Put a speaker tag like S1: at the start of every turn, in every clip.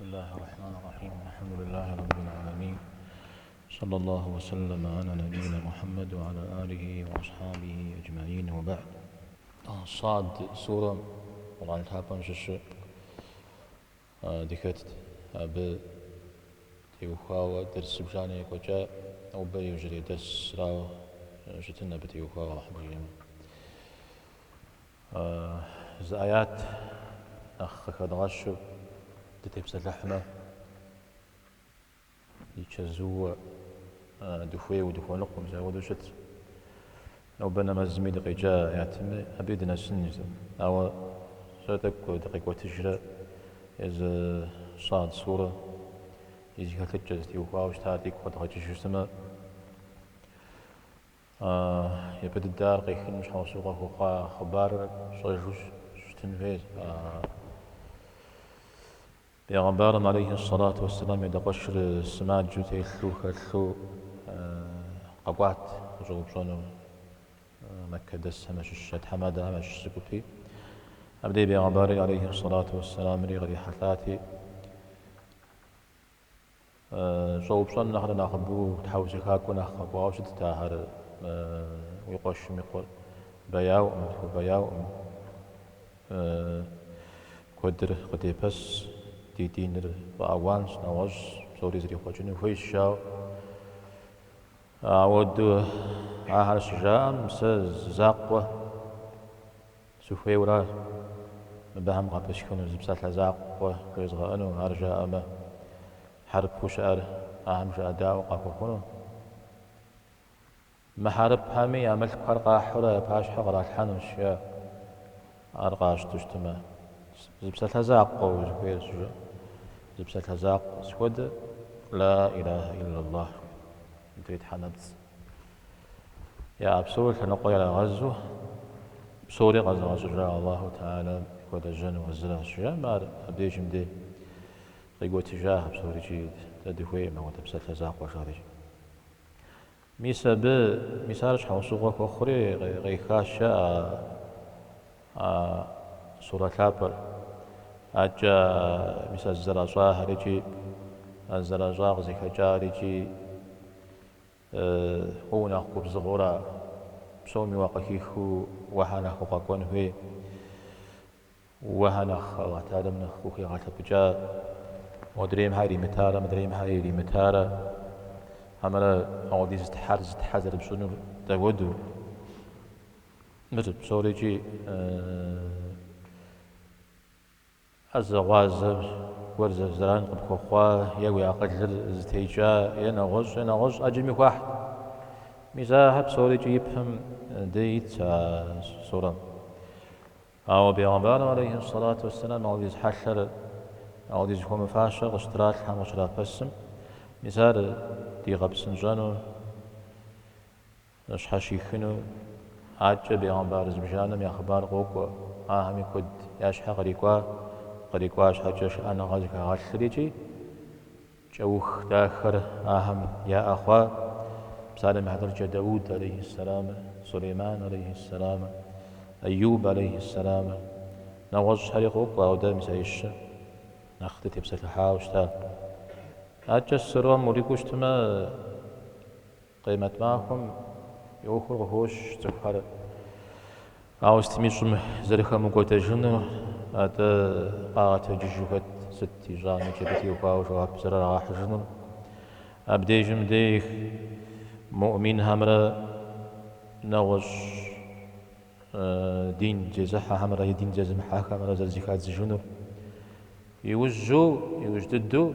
S1: الله الرحمن الرحيم الحمد لله رب العالمين صلى الله وسلم على نبينا محمد وعلى آله وأصحابه أجمعين وبعد. Сад сурэм Къурӏэн лъапӏэм щыщу дыхэтт. Абы теухуауэ дерс зыбжанэ екӏуэкӏа, нобэ иужьрей дерсрауэ щытын абы теухуауэ Алыхьым жиӏэмэ. Зы аят нэхъ къыхэдгъэщу дытепсэлъыхьмэ, и чэзууэ дыхуейуэ дыхуэныкъуэу мис апхуэдэу щытщ. Нобэ нэмэзми дыкъеджа аятми абыи дынэсын жысӏэм. Ауэ зэ тӏэкӏу дыкъикӏуэтыжрэ езы Сад сурэ и зэхэлъыкӏэ зытеухуауэ щытар дигу къэдгъэкӏыжу щытмэ, Япэ дыдэ ар къехыным щхьэусыгъуэ хуэхъуа хъыбарыр щӏэжу щытын хуейщ. Бегъымбарым алейхи сэлату уэсселам и адэкъуэшыр сымаджэу телъу хэлъу къэкӏуат къыщӏэупщӏэну мэккэдэсхэм ящыщ, я тхьэмадэхэм ящыщ зы гупи. Абдей бегъымбарри алейхи сэлату уэсселамри кърихьэлӏати, Щӏэупщӏэн нэхърэ нэхъыбэу тхьэусыхакӏуэ нэхъ къэкӏуауэ щытт ахэр, уи къуэшым и къуэр бэяуӏым, тхуэбэяуӏым, куэдыр къыдепэс, ди диныр фӏэауанщ, нэгъуэщӏ псори зрихъуэкӏыну хуейщ, жаӏэу. Ауэдэу ахэр щыжаӏэм, сэ зы закъуэ Сыхуейуэращ мыбыхэм къапысхыну зы псалъэ закъуэ жезгъэӏэну, ар жаӏэмэ, хьэрыпу щыӏэр ахэм жыӏэдаӏуэ къахуэхъуну. Мы хьэрыпхэми я мылъкухэр къахьурэ я пащхьэ къралъхьэнущ, е ар къащтэу щытмэ. Зы псалъэ закъуэ узыхуейр щыжаӏэм, зы псалъэ закъуэ сыт хуэдэ, Ла илахэ иллаллах, мыдрей тхьэ нэпцӏ. Яӏэ псори лъэныкъуэ ирагъэзу, псори къэзыгъэщӏыжа Аллаху Тэхьэлам хуэлэжьэну а зыращ жаӏэм, ар абдежым дей къикӏуэтыжахэ псори икӏи дэ дыхуейкъым апхуэдэ псалъэ закъуэ жарикӏ. Мис абы, мис ар щхьэусыгъуэ хуэхъури къехащ жаӏэ а сурэ лъапӏэр. Адэкӏэ мис а зызэращӏахэр икӏи а зызэращӏар къызыхэкӏар икӏи Уэ унэхъ губзыгъэурэ псоми уакъыхихыу уэхьэ нэхъ укъэкӏуэн хуей, уэхьэ нэхъ Аллахь Тэхьэлам нэхъ ухигъэлъэпӏыкӏа, модреймхьэ иримытарэ, мыдреймхьэ иримытарэ, хьэмэрэ ауэдиз тхьэр зы тхьэ зэрыпщӏынур дапхуэдэу. Мыр псорикӏи ӏэзэгъуазэ гуэр зэран къыпхуэхъуа е уи акъылыр зытекӏа е нэгъуэщӏ, е нэгъуэщӏ ӏэджэми хуахьт. Мис ахэр псорикӏи ипэм дей ит а сурэм. Ауэ бегъымбарым алейхи сэлату уэсселам ауэдиз хьэлъэр, ауэдиз хуэмыфащэр къыщытралъхьэм, къыщрапэсым, мис ар дигъэпсынщӏэну, Щхьэщихыну адэкӏэ бегъымбар зыбжанэм я хъыбар къокӏуэ, ахэми куэд я щхьэ кърикӏуа, кърикӏуа щхьэкӏэ шыӏэныгъэ зыхагъэлъри икӏи кӏэух дахэр ахэм яӏэ хъуа, псалъэм и хьэтыркӏэ Дауд алейхи сэламыр, Сулейман алейхи сэламыр, Аюб алейхи сэламыр, нэгъуэщӏхэри къокӏуэ, ауэ дэ мис аищыр нэхъ дытепсэлъыхьауэ щыта. Адэкӏэ сурэм урикӏуэу щытмэ, Къемэт махуэм и ӏуэхур къыхощ цӏыхухэр ауэ сытми щӏым зэрыхэмыкӏуэдэжынур, атӏэ къагъэтэджыжу хэт сыт ищӏами икӏи абы теухуауэ жэуап зэрырагъэхьыжынур. Абдежым дей муӏминхэмрэ нэгъуэщӏ дин зезыхьэхэмрэ е дин зезымыхьэхэмрэ зэрызэхадзыжынур. Иужьу, иужь дыдэу,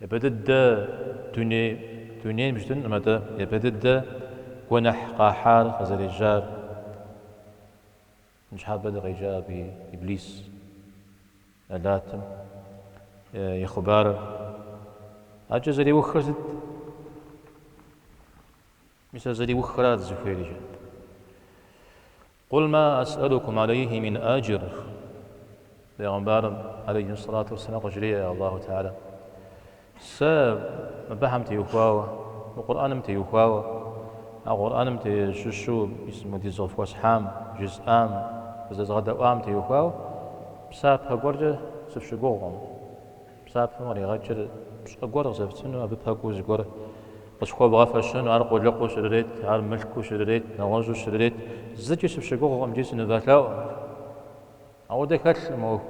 S1: Япэ дыдэ дуней, дунейм жытӏэнкъым, атӏэ япэ дыдэ гуэныхь къахьар къызэрежьар. Ныщхьэбэ дыкъеджа абы Иблис нэлатым и хъыбарыр. Адэкӏэ зэриухыр сыт? Мис а зэриухрат дызыхуейр иджы. Къул ма асӏэлукум алейхи мин аджр, Бегъымбарым, алейхи сэлату уэсселам, къыжреӏэ Аллаху Тэхьэлам, Сэ мыбыхэм теухуауэ, мы Къурӏэным теухуауэ, а Къурӏэным щыщу мис мыуэдиз къыфхуэсхьам, жысӏам, фызэзгъэдэӏуам теухуауэ псапэ гуэркӏэ сыфщыгугъкъым. Псапэм къригъэкӏыр пщӏэ гуэр къызэфтыну, абы пэкӏуэу зыгуэр къысхуэвгъэфэщэну, ар къулыкъуу щрырет, ар мылъкуу щрырет, нэгъуэщӏу щрырет, зыкӏи сыфщыгугъкъым икӏи сынывэлъэӏукъым. Ауэдэ хэлъкъым ӏуэху.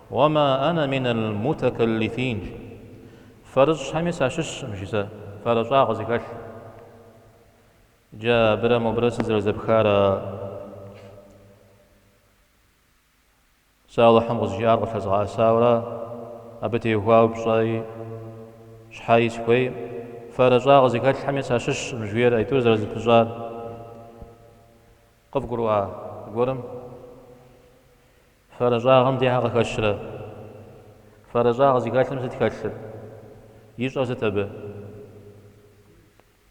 S1: Уэма ана минал мутакаллифин. Фэрыщӏхэми сащыщкъым, жи сэ, фэрыщӏагъ зыхэлъ. Иджы абырэ мобырэ сыт зэрызэпхар а? Сэ Алыхьым къызжиӏар къыфлъэзгъэӏэсауэра, абы теухуауэ пщӏэи щхьэи сыхуейкъым. Фэрыщӏагъ зыхэлъхэми сащыщкъым, жиӏэр аитӏур зэрызэпыщӏар. Къывгурыӏуа зыгуэрым? Фэрыщӏагъым дехьэ къыхэщрэ? Фэрыщӏагъ зыхэлъым сыт хэлъыр? Ищӏэр сыт абы?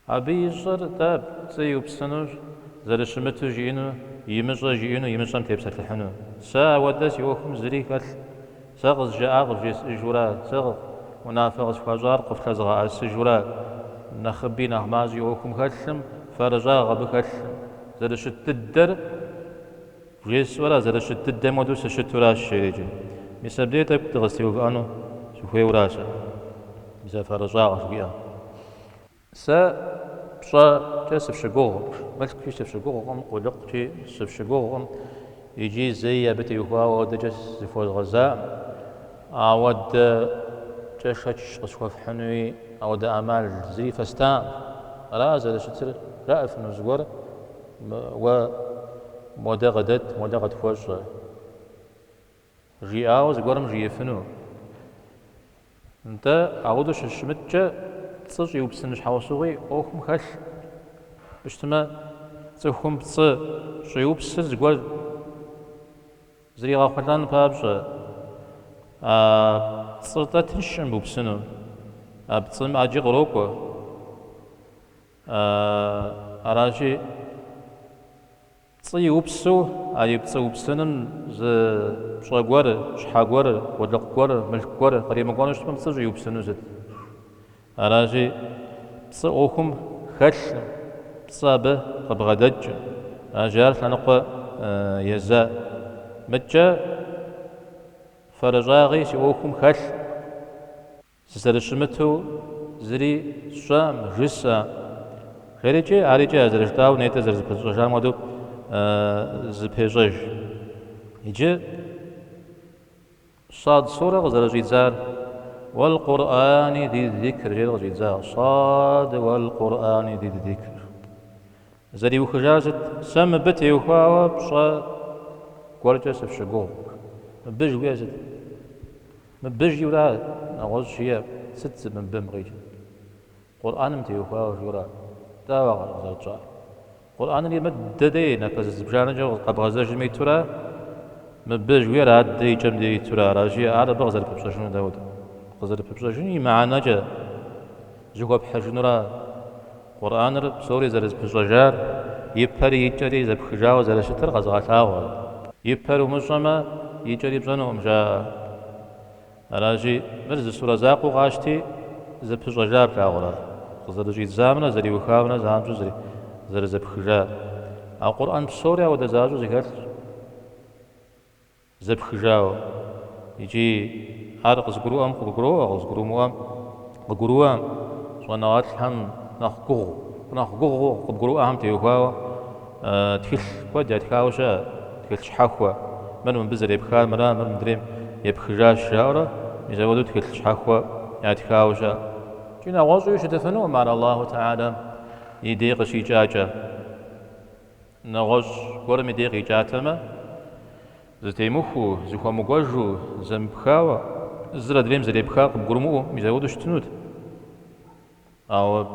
S1: Абы ищӏэр-тӏэ пцӏы иупсынущ, зэрыщымыту жиӏэну, имыщӏэ жиӏэну, имыщӏэм тепсэлъыхьыну. Сэ ауэдэ си ӏуэхум зыри хэлъ, сэ къызжаӏар къывжесӏэжура, сэ унафэ къысхуащӏар къыфлъэзгъэӏэсыжура, нэхъыби нэхъ мащӏи ӏуэхум хэлъым, фэрыщӏагъ абы хэлъым. Зэрыщыт дыдэр вжесӏэура, зэрыщыт дыдэм хуэдэу сыщытуращ, жери иджы. Мис абдей тӏэкӏу дыкъызэтеувыӏэну сыхуейуэращ сэ. Мис а фэрыщӏагъ жыхуиӏэм. Сэ пщӏэкӏэ сыфщыгугъкъым, мылъкукӏи сыфщыгугъкъым, къулыкъукӏи сыфщыгугъкъым, икӏи зэи абы теухуауэ ауэдэкӏэ зыхуэзгъэзакъым. Ауэдэкӏэ шэч къысхуэфхьынуи ауэдэ ӏэмал зыри фэстакъым. Ара зэрыщытыр жаӏэфыну зыгуэр, уэ модэ къыдэт, модэ къытхуэщӏэ. Жиӏауэ зыгуэрым жиӏэфыну. Нтӏэ, ауэдэу щыщымыткӏэ, пцӏы щӏиупсын щхьэусыгъуи ӏуэхум хэлъ. Щытмэ, цӏыхум пцӏы щӏиупсыр зыгуэр зригъэхъулӏэн папщӏэ, а пцӏыр-тӏэ тыншкъым бупсыну, а пцӏым ӏэджи кърокӏуэ. Аращи, Пцӏы иупсу, а и пцӏы упсыным зы пщӏэ гуэр, щхьэ гуэр, къулыкъу гуэр, мылъку гуэр къримыкӏуэну щытмэ, пцӏы щӏиупсыну сыт? Аращи, пцӏы ӏуэхум хэлъым, пцӏы абы къыбгъэдэкӏым. Аращи, ар лъэныкъуэ еза. Мыткӏэ фэрыщӏагъи си ӏуэхум хэлъ. Сызэрыщымыту зыри сщӏэкъым, жысӏэкъым. Жерикӏи, арикӏи а зэрыжытӏауэ нетӏэ зэрызэпытщӏэжам хуэдэу зыпещӏэж. Иджы Сад сурэ къызэрыщӏидзар Уэл-Къурӏани зи-зикр жери къыщӏидза. Сад уэл-Къурӏани зи-зикр. Зэриухыжар сыт? Сэ мыбы теухуауэ пщӏэ гуэркӏэ сыфщыгугъ. Мыбы жыхуиӏэр сыт? Мыбы жиӏэура нэгъуэщӏ жиӏэ, сыт зы мыбым къикӏыр? Къурӏэным теухуауэ жиӏэура? Дауэ къызэрытщӏар? Къурӏэнри мыдэ дей напэ зыбжанэкӏэ къэбгъэзэжым итура, мыбы жыхуиӏэр адэ и кӏэм дей итура? Аращи, ар абы къызэрыпыпщӏэжыну дауэт? Къызэрыпыпщӏэжыну и мыхьэнэкӏэ зыхуэпхьыжынура? Къурӏэныр псори зэрызэпыщӏэжар, и пэри и кӏэри зэпхыжауэ зэрыщытыр къэзыгъэлъагъуэр. И пэр умыщӏэмэ, и кӏэри пщӏэнукъым, жаӏэ. Аращи, мыр зы сурэ закъуэу къащти, зэпыщӏэжа плъагъурэ? Къызэрыщӏидзамрэ зэриухамрэ занщӏэу зэрызэпхыжар. А Къурӏэн псори ауэдэ защӏэу зэхэлъщ. Зэпхыжауэ. Икӏи ар къызыгурыӏуэм къыгуроӏуэ, къызыгурымыӏуэм къыгурыӏуэм, щӏэныгъэлӏхэм нэхъ гугъу, нэхъ гугъуу къыбгурыӏуэхэм теухуауэ тхылъ куэд ятхауэ щыӏэ, тхылъ щхьэхуэ. Мыр мыбы зэрепхар мыра, мыр мыдрейм епхыжащ, жаӏэурэ, мис апхуэдэу тхылъ щхьэхуэ ятхауэ щыӏэ. Икӏи нэгъуэщӏуи щытыфынукъым ар Аллаху Тэхьэлам и дей къыщикӏакӏэ. Нэгъуэщӏ гуэрым и дей къикӏатэмэ, зэтемыхуэу, зыхуэмыкӏуэжу, зэмыпхауэ, зыр адрейм зэрепхар къыбгурымыӏуэу, мис апхуэдэу щытынут. Ауэ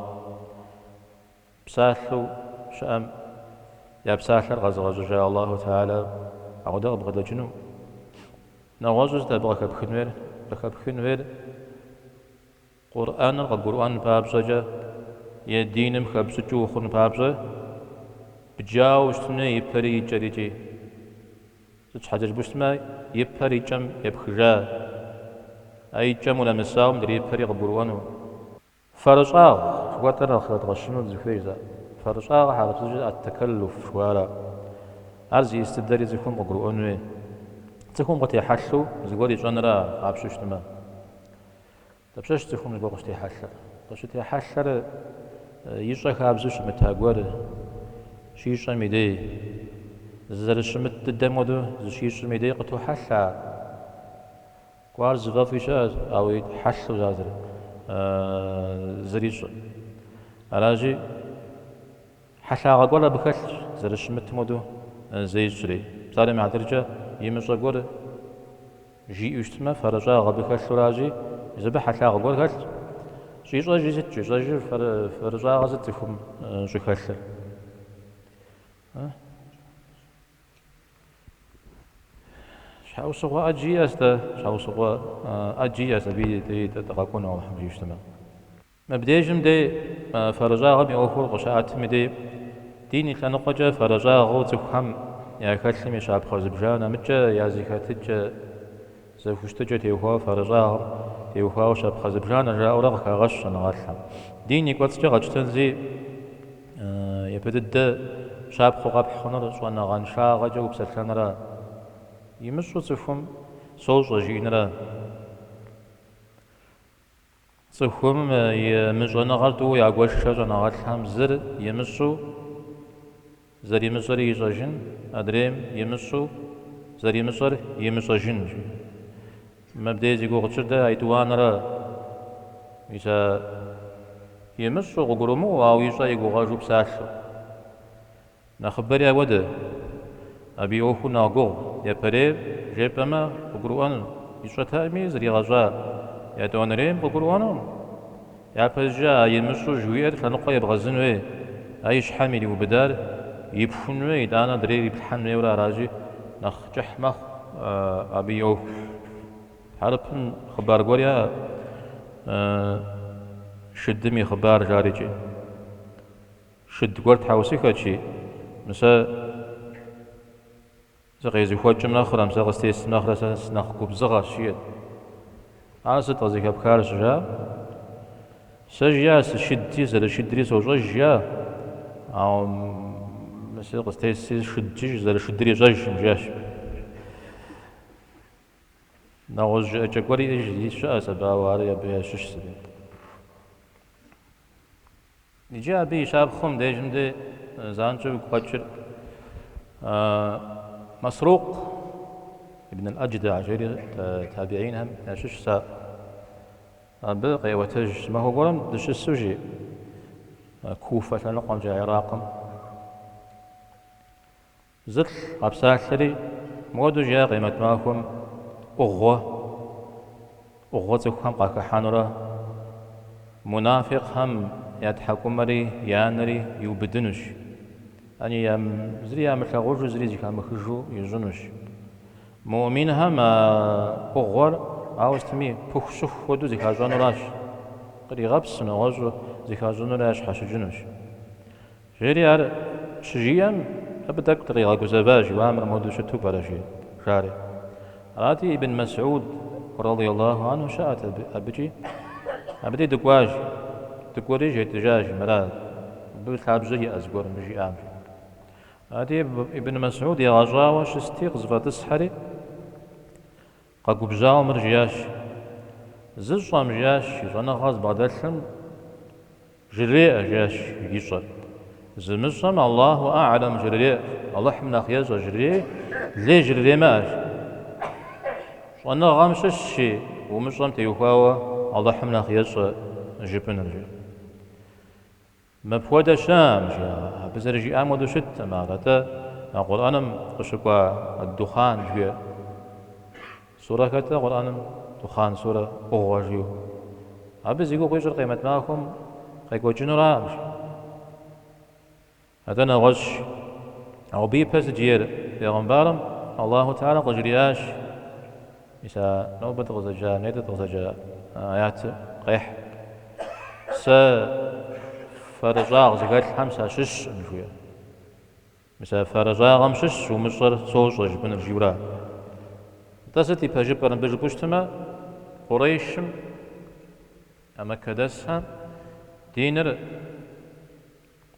S1: псалъэу щыӏэм я псалъэр къэзыгъэщӏыжа Аллаху Тэхьэлэ апхуэдэ къыбгъэдэкӏыну. Нэгъуэщӏу сыт абы къыхэпхын хуейр? Къыхэпхын хуейр Къурӏэныр къыбгурыӏуэн папщӏэкӏэ е диным хэпщӏыкӏыу ухъун папщӏэ бджауэ щытын хуей и пэри и кӏэри икӏи. Сыт щхьэкӏэ жыпӏэу щытмэ, и пэр и кӏэм епхыжа, а и кӏэм унэмысауэ мыдрей и пэри къыбгурыӏуэну. Фэрыщӏагъ жыхуэтӏэр нэхъ хэдгъэщыну дызыхуейщ. Фэрыщӏагъ хьэрыпыбзэкӏэ ат-тэкэллуф жыхуаӏэра. Ар зиӏыс дыдэри цӏыхум къыгурыӏуэн хуей. Цӏыхум къытехьэлъэу зыгуэр ищӏэнра къапщтэу щытмэ? Дапщэщ цӏыхум зыгуэр къыщытехьэлъэр? Къыщытехьэлъэр ищӏэ хабзэу щымыта гуэр щищӏэм и дей, зэрыщымыт дыдэм хуэдэу зыщищӏым и дей къытохьэлъэ ар. Кӏуэ ар зыфӏэфӏи щыӏэщ, ауэ хьэлъэу ар зэрищӏыр. Аращи, хьэлъагъэ гуэр абы хэлъщ, зэрыщымытым хуэдэу зещӏри. Псалъэм и хьэтыркӏэ, имыщӏэ гуэр жиӏэу щытмэ, фэрыщӏагъ абы хэлъуращи, мис абы хьэлъагъэ гуэр хэлъщ. Щӏищӏэжри сыт? Щӏищӏэжыр фэрыщӏагъэ сыт цӏыхум щӏыхэлъыр? Щхьэусыгъуэ ӏэджи иӏэщ-тӏэ, щхьэусыгъуэ ӏэджи иӏэщ, абы и дыкъэкӏуэну Алыхьым жиӏэу щытмэ. Мыбдежым дей фэрыщӏагъэм и ӏуэхур къыщаӏэтым и дей дин и лъэныкъуэкӏэ фэрыщӏагъэу цӏыхухэм яхэлъым и щапхъэ зыбжанэ, мыкӏэ я зэхэтыкӏэ, зэхущытыкӏэ теухуауэ фэрыщӏагъэм теухуауэ щапхъэ зыбжанэ жаӏэурэ къыхагъэщ щӏэныгъэлӏхэм. Дин и кӏуэцӏкӏэ къэтщтэнщи, япэ дыдэ щапхъэу къэпхь хъунур щӏэныгъэншагъэкӏэ упсэлъэнра, имыщӏэу цӏыхум сощӏэ жиӏэнра. Цӏыхум и мыщӏэныгъэр тӏууэ ягуэшхэ щӏэныгъэлӏхэм зыр имыщӏэу зэримыщӏэри ищӏэжын, адрейм имыщӏэу зэримыщӏэр имыщӏэжын. Мыбдеж зи гугъу тщӏыр дэ а етӏуанэра. Мис а имыщӏэу къыгурымыӏуэу, ауэ ищӏэ и гугъэжу псалъэу. Нэхъыбэри ауэдэ. Абы и ӏуэхур нэхъ гугъу. Япэрейр жепӏэмэ, къыгурыӏуэну. Ищӏэтэкъыми, зригъэщӏа. Етӏуанэрейм къыгурыӏуэнукъым. Япэщӏыкӏэ а имыщӏэу жыхуиӏэр лъэныкъуэ ебгъэзын хуей, а и щхьэм ириубыдар ипхун хуей, итӏанэ адрейр иплъхьэн хуейуэрэ аращи, нэхъ кӏыхь мэхъу абы и ӏуэху. Хьэрыпым хъыбар гуэр яӏэ, шыдым и хъыбар жарикӏи. Шыд гуэр тхьэусыхэчи, мы сэ сыкъезыхуэкӏым нэхърэ, мы сэ къыстесым нэхърэ сэ сынэхъ губзыгъэщ, жиӏэт. Ар сыт къызыхэпхар щыжаӏэм? Сэ жиӏа сышыдти, зэрышыдри сощӏэж, жиӏа, ауэ мы сэ къыстесри шыдщи, зэрышыдыр ищӏэжкъым, жиӏащ. Нэгъуэщӏ жыӏэкӏэ гуэр иӏэж щыӏэщ абы, ауэ ар абы ящыщ зыри. Иджы абы и щапхъэу мыбдежым де занщӏэу уигу къэкӏыр Масрукъ ибн аль-Адждагь жери табиинхэм ящыщщ ар. Абы къеӏуэтэж махуэ гуэрым дыщысу жи Куфэ лъэныкъуэмкӏэ Иракым. Зылӏ къэпсалъэри, мыуэду жиӏа къемэт махуэм ӏугъуэ, ӏугъуэ цӏыхухэм къахыхьэнурэ, мунафикъхэм я тхьэкӏумэри я нэри иубыдынущ, яни зыри ямылъагъужу, зыри зэхамыхыжу ищӏынущ. Муӏминхэм а ӏугъуэр ауэ сытми пыху-щыху хуэдэу зыхащӏэнуращ, къригъэпсу нэгъуэщӏу зыхащӏэнурэ ящхьэщыкӏынущ. Жери ар щыжиӏэм, абы тӏэкӏу дыкъигъэгузэващ, уа мыр мыуэду щыту пӏэрэ, жи, жари. Арати, Ибн Мэсӏуд, радиаллаху анху, щыӏэт абыкӏи. Абы дей дыкӏуащ, дыкӏуэри жетӏыжащ, мыра, абы лъабжьэ иӏэ зыгуэр мыбы жиӏам. Арати, Ибн Мэсӏуд егъэщӏауэ щысти, къызэфӏэтӏысхьэри, къэгубжьауэ мыр жиӏащ. Зыщӏэм, жиӏащ, и щӏэныгъэ зыбгъэдэлъым, Жреӏэ, жиӏащ ищӏэр. Зымыщӏэм Аллаху а'лэм жреӏэ, Алыхьым нэхъ ещӏэ жреӏи, лей жремыӏэ. Щӏэныгъэм щыщщи, умыщӏэм теухуауэ Алыхьым нэхъ ещӏэ жыпӏэныр, жи. Мыпхуэдэ щыӏэкъым, жи, абы зэрыжиӏам хуэдэу щыткъым ар, атӏэ а Къурӏэным къыщыкӏуа ад-Духъан жиӏэ. Сурэ хэт-тӏэ Къурӏэным Духъан сурэ ӏугъуэ жиӏэу. Абы зи гугъу ищӏыр къемэт махуэм къекӏуэкӏынуракъым. Атӏэ нэгъуэщӏщ. Ауэ абы ипэ сыт жиӏэр бегъымбарым Аллаху Тэхьэлэ къыжриӏащ. Мис а нобэ дыкъызэджа, нетӏэ дыкъызэджа аятыр къехь. Сэ фэрыщӏагъ зыхэлъхэм сащыщкъым, жиӏэ. Мис а фэрыщӏагъэм щыщщ умыщӏэр сощӏэ жыпӏэныр жиӏэурэ. Нтӏэ сыт и пэжыпӏэр мыбы жыпӏэу щытмэ, Къурейшым, а мэккэдэсхэм диныр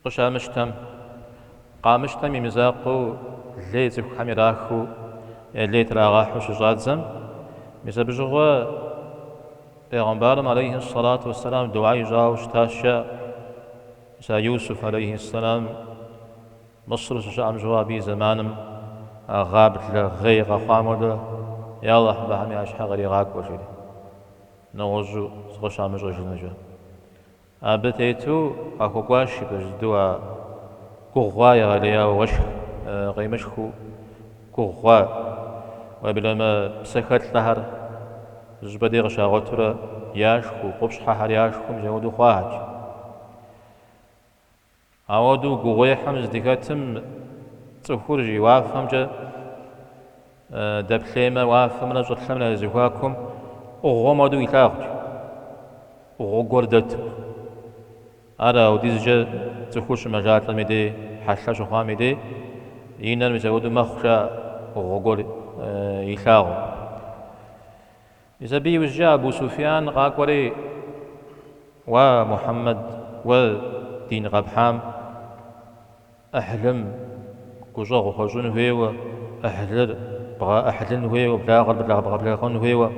S1: къыщамыщтэм, къамыщтэм и мызакъуэу лей цӏыхухэм ирахыу, я лей трагъэхьу щыщӏадзэм, мис абы щыгъуэ Пегъэмбарым алейхи сэлату уэсселам дугьэ ищӏауэ щытащ, жаӏэ. Мис а Юсуф алейхи сэлам Мысыр щыщыӏэм щыгъуэ абы и зэманым а гъаблэ гъей къэхъуам хуэдэ, Я Алыхь, мыбыхэм я щхьэ къригъакӏуэ, жери, нэгъуэщӏу зыкъыщамыщӏэжынукӏэ. Абы тету къахуэкӏуащ пэж дыдэу а гугъу хъуа егъэлеяуэ уэшх къемышхыу гугъу хъуа, уеблэмэ псэхэлӏэхэр зыщӏыпӏэ дей къыщагъуэтурэ яшхыу, къупщхьэхэр яшхыу мис апхуэдэу хъуахэкӏ. Ауэдэу гугъуехьым здыхэтым цӏыхур жи уафэмкӏэ дэплъеймэ, уафэмрэ щӏылъэмрэ я зэхуакум ӏугъуэм хуэдэу илъагъут, ӏугъуэ гуэр дэту. Ар ауэдизкӏэ цӏыхур щымэжалӏэм и дей, хьэлъэ щыхъуам и дей, и нэр мис апхуэдэу мэхъу, жаӏэ, ӏугъуэ гуэр илъагъуу. Мис абы иужькӏэ Абу Суфьян къакӏуэри, Уа, Мухьэммэд, уэ дин къэпхьам ӏыхьлым гущӏэгъу хуэщӏын хуейуэ, ӏыхьлыр бгъэӏыхьлын хуейуэ, благъэр бгъэблэгъэн хуейуэ.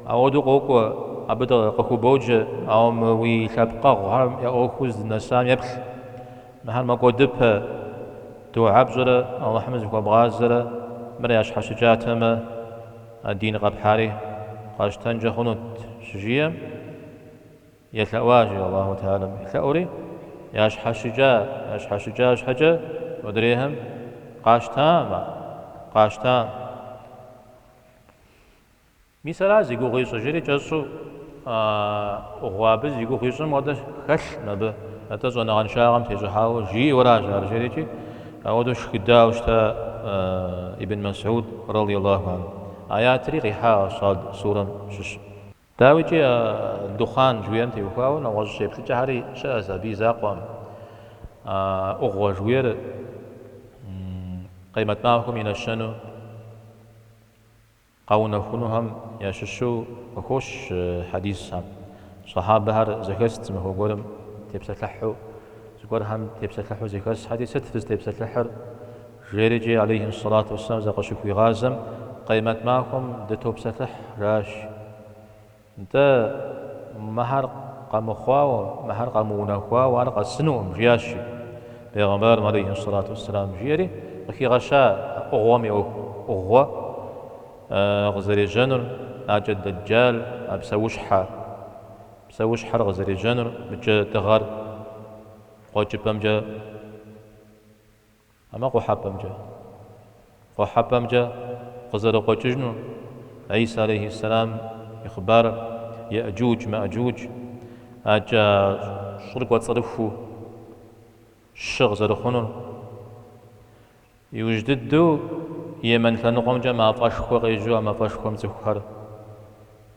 S1: Ауэдэу къокӏуэ, абы къыхубоджэ, ауэ мы уи лъэпкъэгъухэм я ӏуэхур здынэсам еплъ. Мыхэр мэкӏуэдыпэ, дугьэ пщӏырэ Алыхьым зыхуэбгъазэрэ мыр ящхьэщыкӏатэмэ, а дин къэпхьари къащтэнкӏэ хъунут, щыжиӏэм, елъэӏуащ Аллаху Тэхьэлам. Елъэӏури, ящхьэщыкӏа, ящхьэщыкӏа щхьэкӏэ модрейхэм къащтам, къащтам. Мис ара зи гугъу ищӏыр, жери кӏэщӏу ӏугъуэ абы зи гугъу ищӏым хуэдэ хэлъкъым абы, атӏэ щӏэныгъэншагъэм тещӏыхьауэ жиӏэу аращ ар, жери икӏи ауэдэу шхыдауэ щыта Ибн Масуд радиаллаху анху. Аятри къихьа Сад сурэм щыщ. Дауикӏи, а духъан жыхуиӏэм теухуауэ нэгъуэщӏ еплъыкӏэхэри щыӏэщ, абы и закъуэкъым. А ӏугъуэ жыхуиӏэр къемэт махуэм и нэщэнэу Къэунэхунухэм ящыщу къыхощ хьэдисхэм. Сахьабэхэр зэхэст зы махуэ гуэрым тепсэлъыхьу, зыгуэрхэм тепсэлъыхьу зэхэсхэти, сыт фызытепсэлъыхьыр? Жери икӏи алейхи сэлату уэсселам закъыщыхуигъазэм, Къемэт махуэм дытопсэлъыхь, жащ. Нтӏэ, мыхэр къэмыхъуауэ, мыхэр къэмыунэхуауэ ар къэсынукъым, жиӏащ Бегъымбарым алейхи сэлату уэсселам, жиӏэри къыхигъэща ӏугъуэм и ӏуэху, ӏугъуэ къызэрежьэнур, акӏэ Дэджал, а псэущхьэ, псэущхьэр къызэрежьэнур, мыкӏэ дыгъэр къуэкӏыпӏэмкӏэ Амэ къухьэпӏэмкӏэ. Къухьэпӏэмкӏэ къызэрыкъуэкӏыжыну Гьисэ алейхи сэлам и хъыбарыр, Еӏджудж, Мэӏджудж, акӏэ щӏыр кӏуэцӏрыхуу щы къызэрыхъунур. Иужь дыдэу Йемен лъэныкъуэмкӏэ мафӏэшхуэ къежьэу а мафӏэшхуэм цӏыхухэр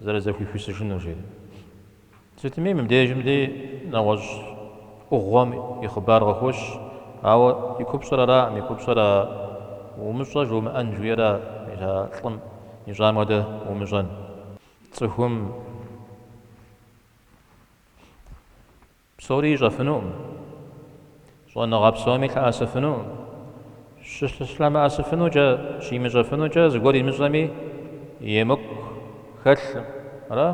S1: зэрызэхуихусыжынур, жери. Сытми, мыбдежым дей нэгъуэщӏ ӏугъуэм и хъыбар къыхощ, ауэ и купщӏэр араӏым, и купщӏэр а умыщӏэ жумыӏэн жыхуиӏэра, мис а лӏым ищӏам хуэдэ умыщӏэн. Цӏыхум псори ищӏэфынукъым, щӏэныгъэ псоми лъэӏэсыфынукъым. Щылъэмыӏэсыфынукӏэ, щимыщӏэфынукӏэ, зыгуэр имыщӏэми, емыкӏу хэлъым, ара?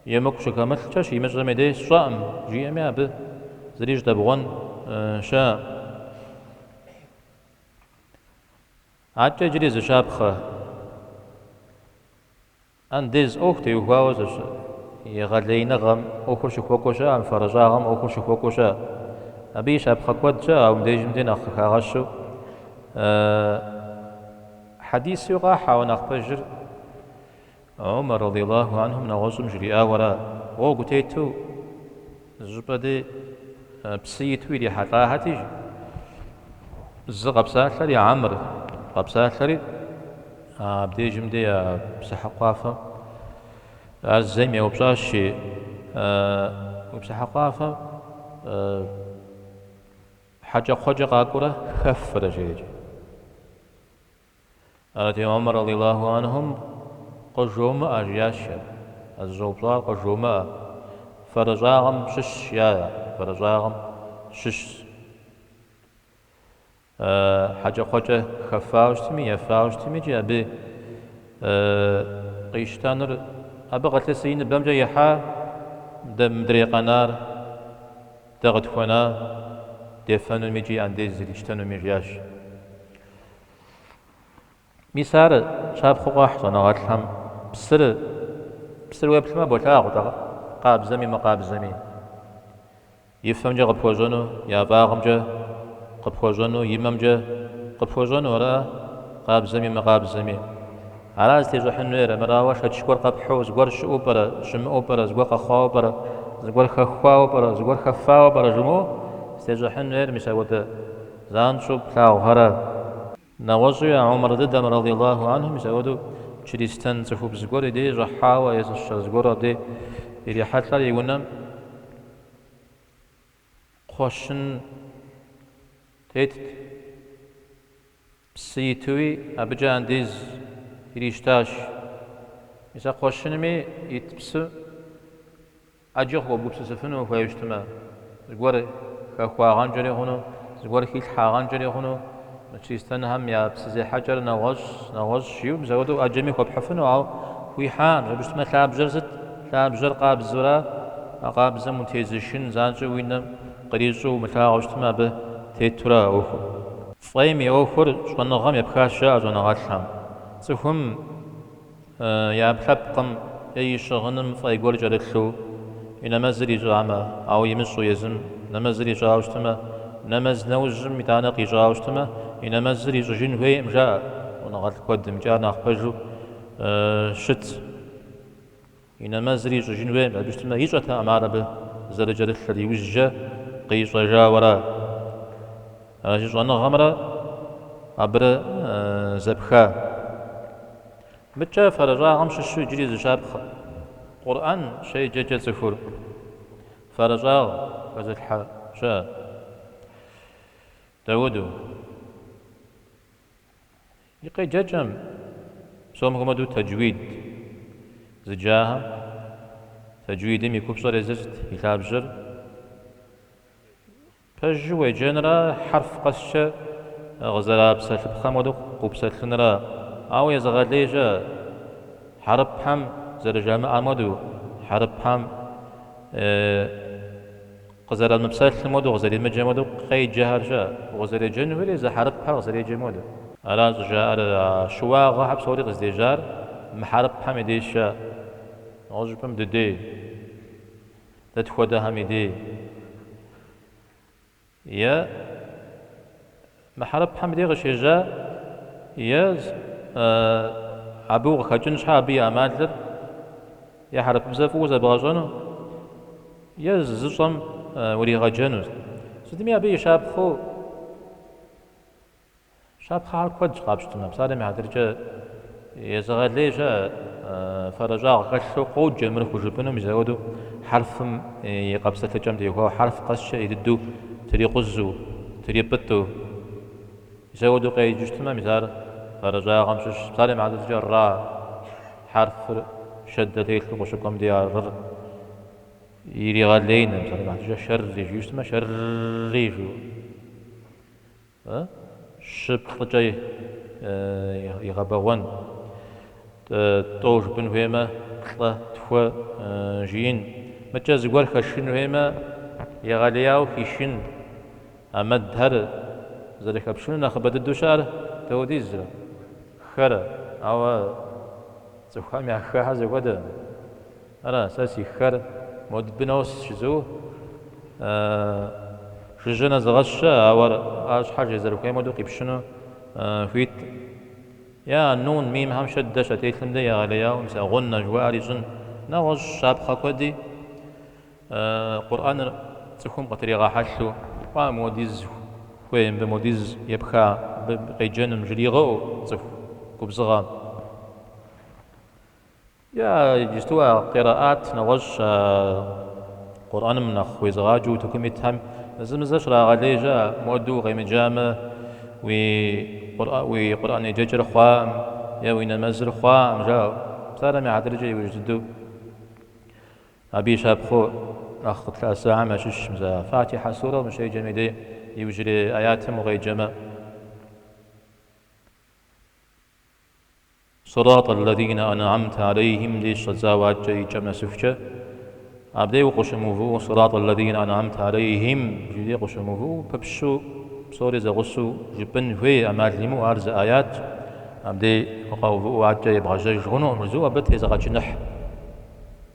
S1: Емыкӏу щыхэмылъкӏэ, щимыщӏэм и дей сщӏэкъым, жиӏэми абы зыри щӏыдэбгъуэн щыӏэкъым. Адэкӏэ иджыри зы щапхъэ. Андез ӏуэху теухуауэ зыщ егъэлеиныгъэм ӏуэхур щыхуэкӏуэ щыӏэм, фэрыщӏагъэм ӏуэхур щыхуэкӏуэ щыӏэ. Абы и щапхъэ куэд щыӏэ, ауэ мыбдежым дей нэхъ къыхагъэщу хьэдису къахь, ауэ нэхъ пэжыр Умар радиаллаху анхум нэгъуэщӏым жриӏауэ ара. Гъуэгу тету зыщӏыпӏэ дей псы иту ирихьэлӏахэти, зы къэпсалъэри, Амр къэпсалъэри, абдежым дей а псыхьэкхъуафэм ар зейм еупщӏащи, уи псыхьэкхъуафэм хьэкӏэкхъуэкӏэ къакӏуэрэ хэфрэ, жери. Арати, Умар радиаллаху анхум къыжомыӏэ, жиӏащ абы. А зыщӏэупщӏар къыжомыӏэ. Фэрыщӏагъэм щыщщ, жиӏа, фэрыщӏагъэм щыщщ. Хьэкӏэкхъуэкӏэ хэфауэ щытми, ефауэ щытми икӏи абы къищтэнур абы къылъысыр и ныбэмкӏэ ихьа, дэ мыдрей къэнар дэ къытхуэна, дефэнуми икӏи андез иритщтэнуми, жиӏащ. Мис ар щапхъэу къахь щӏэныгъэлӏхэм. Псыр, псыр уеплъмэ, болъагъу къабзэми мыкъабзэми. И фэмкӏэ къыпхуэщӏэну, и ӏэфӏагъымкӏэ къыпхуэщӏэну, и мэмкӏэ къыпхуэщӏэну, ара къабзэми мыкъабзэми. Ара зытещӏыхьын хуейр, армырауэ шэч гуэр къэпхьу, зыгуэр щыӏэу пӏэрэ, щымыӏэу пӏэрэ, зыгуэр къэхъуауэ пӏэрэ, зыгуэр хэхуауэ пӏэрэ, зыгуэр хэфауэ пӏэрэ жумыӏэу зытещӏыхьын хуейр мис апхуэдэ занщӏэу плъагъухэр. Нэгъуэщӏуи а Умар дыдэм, радиаллаху анху, мис апхуэдэу чристэн цӏыхубз гуэр и дей щӏыхьауэ е сыт зыгуэру абдей ирихьэлӏэри и унэм кхъуэщын тетт, псы итуи абыкӏэ андез ирищтащ. Мис а кхъуэщынми ит псы ӏэджи къыхуэбгупсысыфыну ухуейуэ щытмэ, зыгуэр хэхуагъэнкӏэри хъуну, зыгуэр хилъхьагъэнкӏэри хъуну, мы чристэнхэм я псы зехьэкӏэр нэгъуэщӏ, нэгъуэщӏ жиӏэу мис апхуэдэу ӏэджэми хуэпхьыфыну, ауэ хуихьакъым. Абы щытмэ, лъабжьэр сыт? Лъабжьэр къабзэура, а къабзэм утезышын занщӏэу уи нэм кърищӏэу умылъагъуу щытмэ, абы тетура а ӏуэхур. Фӏейм и ӏуэхур щӏэныгъэм епхащ, жаӏэ щӏэныгъэлӏхэм. Цӏыхум И ӏэпкълъэпкъым е и щыгъыным фӏей гуэр кӏэрылъу и нэмэзыр ищӏамэ, ауэ имыщӏэу езым нэмэзыр ищӏауэ щытмэ, нэмэз нэужьым итӏанэ къищӏауэ щытмэ, и нэмэзыр ищӏыжын хуейкъым, жаӏэ щӏэныгъэлӏ куэдым, икӏи ар нэхъ пэжу щыт. И нэмэзыр ищӏыжын хуейкъым, абы щытмэ, ищӏэтэкъым ар абы зэрыкӏэрылъыр, иужькӏэ къищӏэжауэ ара. Аращи, щӏэныгъэмрэ абырэ зэпха. Мыкӏэ фэрыщӏагъэм щыщу иджыри зы щапхъэ. Къурӏэн щеджэкӏэ цӏыхур фэрыщӏагъ хэзылъхьэ щыӏэ. Дауэдэу. И къеджэкӏэм, псом хуэмыдэу тэджуид зыджахэм, тэджуидым и купщӏэр езыр сыт, и лъабжьэр? Пэжу уеджэнра, хьэрф къэскӏэ къызэрапсэлъыпхъэм хуэдэу къыупсэлъынра? Ауэ езыгъэлей щыӏэ, хьэрыпхэм зэрыжамыӏэм хуэдэу, хьэрыпхэм къызэрамыпсэлъым хуэдэу, къызэремыджэм хуэдэу къеджэхэр щыӏэ. Укъызэреджэн хуейр езы хьэрыпхэр къызэреджэм хуэдэу. Ара щӏыжаӏэр а щыуагъэхэр псори къыздежьар мы хьэрыпхэм и деж щыӏэ, нэгъуэщӏыпӏэм дыдей. Дэ тхуэдэхэм и дей. Е мы хьэрыпхэм и дей къыщежьа, е абы укъыхэкӏын щхьэ абы и ӏэмалыр, е хьэрыпыбзэ фӏыуэ зэбгъэщӏэну, е зыщӏэм уригъэджэну. Сытми абы и щапхъэу Щапхъэхэр куэдщ къапщтэмэ, псалъэм и хьэтыркӏэ езыгъэлей щыӏэ фэрыщӏагъ хэлъу къоджэ мыр хужыпӏэну, мис апхуэдэу хьэрфым и къэпсэлъыкӏэм теухуауэ хьэрф къэскӏэ ӏей дыдэу трикъузэу, трипӏытӏэу. Мис апхуэдэу къеджэу щытмэ, мис ар фэрыщӏагъэм щыщщ. Псалъэм и хьэтыркӏэ ра хьэрфыр шэдэ телъу къыщыкӏуэм дей ар р иригъэлейнэ, псалъэм и хьэтыркӏэ шэрри жиӏэу щытмэ, шэрри жиӏэу. Щы-плӏыкӏэ игъэбэгъуэн, тӏэу жыпӏэн хуеймэ, плӏэ, тхуэ жиӏэн. Мыкӏэ зыгуэр хэшын хуеймэ, егъэлеяуэ хишын. А мэдхэр зэрыхэпшыну нэхъыбэ дыдэу щыӏэр дауэдизрэ? Хэрэ. Ауэ цӏыхухэм я хэхэр зэхуэдэкъым. Ара, сэ си хэр модыбы нос жызыӏэу жыжьэ нэзыгъэс щыӏэ, ауэ ар щхьэж зэрыхуейм хуэдэу къипщыну хуит. Е нун, мимхэм шэдэ щателъым дей егъэлеяуэ, мис а гъуннэ жыхуаӏэр ищӏын. Нэгъуэщӏ щапхъэ куэди Къурӏэныр цӏыхум къытригъэхьэлъэу, кӏуа модиз хуей, мыбы модиз епха, мыбы къеджэным жригъэӏэу цӏыху губзыгъэм. Е иджысту а къираӏат нэгъуэщӏ а Къурӏэным нэхъ уезыгъаджэу утыкум итхэм зэзэмызэ щрагъэлей щыӏэ, муэду укъемыджамэ, уи уи Къурӏэн еджэкӏэр хъуаӏым е уи нэмэзыр хъуаӏым, жаӏэу. Псалъэм и хьэтыркӏэ иужь дыдэу абы и щапхъэу нэхъ къытлъэӏэсахэм ящыщщ мис а Фатихьэ сурэм ущеджэм и дей иужьрей аятым укъеджэмэ. Сыратӏ аллазина ан'амта алейхим деж щӏэдзауэ адэкӏэ и кӏэм нэсыхукӏэ, абдей укъыщымыувыӏэу Сыратӏ аллазина ан'амта алейхим жиӏэу къыщымыувыӏэу пыпщу псори зэгъусэу жыпӏэн хуей ӏэмал имыӏэу ар зы аят, абдей укъэувыӏэу адэкӏэ ебгъэжьэж хъунукъым жызыӏэу абы тезыгъэчыныхь.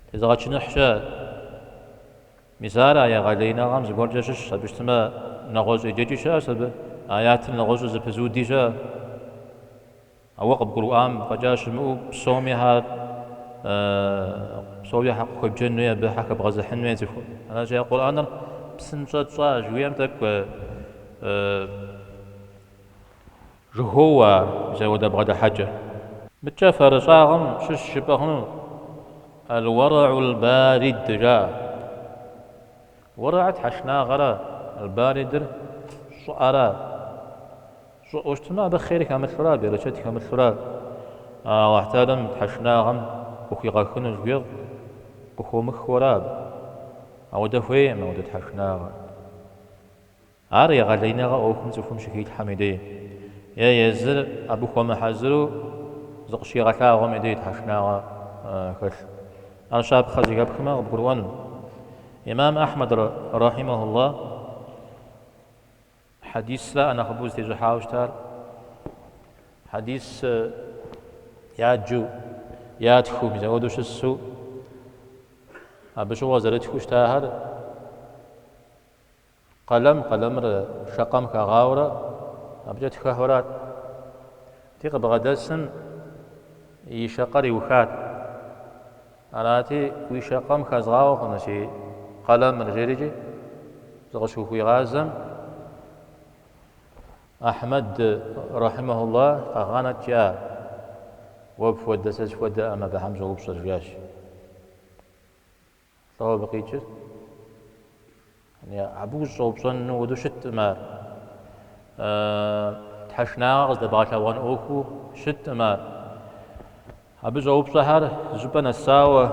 S1: Тезыгъэчыныхь щыӏэ. Мис ар а егъэлеиныгъэм зыгуэркӏэ щыщщ, абы щытмэ нэгъуэщӏ еджэкӏи щыӏэщ абы, аятыр нэгъуэщӏу зэпызыуди щыӏэ. Ауэ къыбгурыӏуам фӏэкӏа щымыӏэу псоми хьэр псори хьэ къыхуебджэн хуей, абы хьэ хэбгъэзыхьын хуей цӏыхур. Аращи, а Къурӏэныр псынщӏэ тщӏа жыхуиӏэм тӏэкӏу жыхоуэ ар, мис апхуэдэ бгъэдыхьэкӏэ. Мыдкӏэ фэрыщӏагъым щыщ жыпӏэ хъуну аль-уэргьул-барид жаӏэ. Уэргьыр тхьэшынагъэра, аль-баридыр щӏыӏэра. Щӏыӏэу щытмэ, абы хъер хэмылъура, берычэт хэмылъура, Алыхь Тэхьэлам тхьэшынагъэм къыхуигъэхыну жыхуиӏэр къыхуомыхыуэра абы. Ауэдэ хуейкъым ауэдэ тхьэшынагъэр. Ар егъэлеиныгъэ ӏуэхум цӏыхум щыхилъхьэм и дей, е езыр абы хуэмыхьэзыру зыкъыщигъэлъагъуэм и дей тхьэшынагъэ хэлъ. Ар щапхъэ зэхэпхмэ къыбгурыӏуэну. Имам Ахьмэд рахьимэхуллах Хьэдисра нэхъыбэу зытещӏыхьауэ щытар хьэдис яджу, ятхыу, мис апхуэдэу щысу, абы щыгъуэ зэрытхыу щытахэр къэлэм, къэлэмыр шэкъэм хагъауэрэ абыкӏэ тхэхьурат. Ди къыбгъэдэсым и шэкъэр иухат. Арати, уи шэкъэм хэзгъауэ хъуну си къэлэмыр, жерикӏи, зыкъыщыхуигъазэм, Ахьмэд, рахьимэхуллах, къэгъанэт жиӏа, уэ пхуэдэ, сэ схуэдэӏым абыхэм щӏэупщӏэр, жиӏащ. Лӏо абы къикӏыр? Абы ущӏэупщӏэну хуэдэу щыткъым ар. Тхьэшынагъэ къыздэбгъэлъэгъуэн ӏуэхуу щыткъым ар. Абы щӏэупщӏэхэр зыщӏыпӏэ нэсауэ,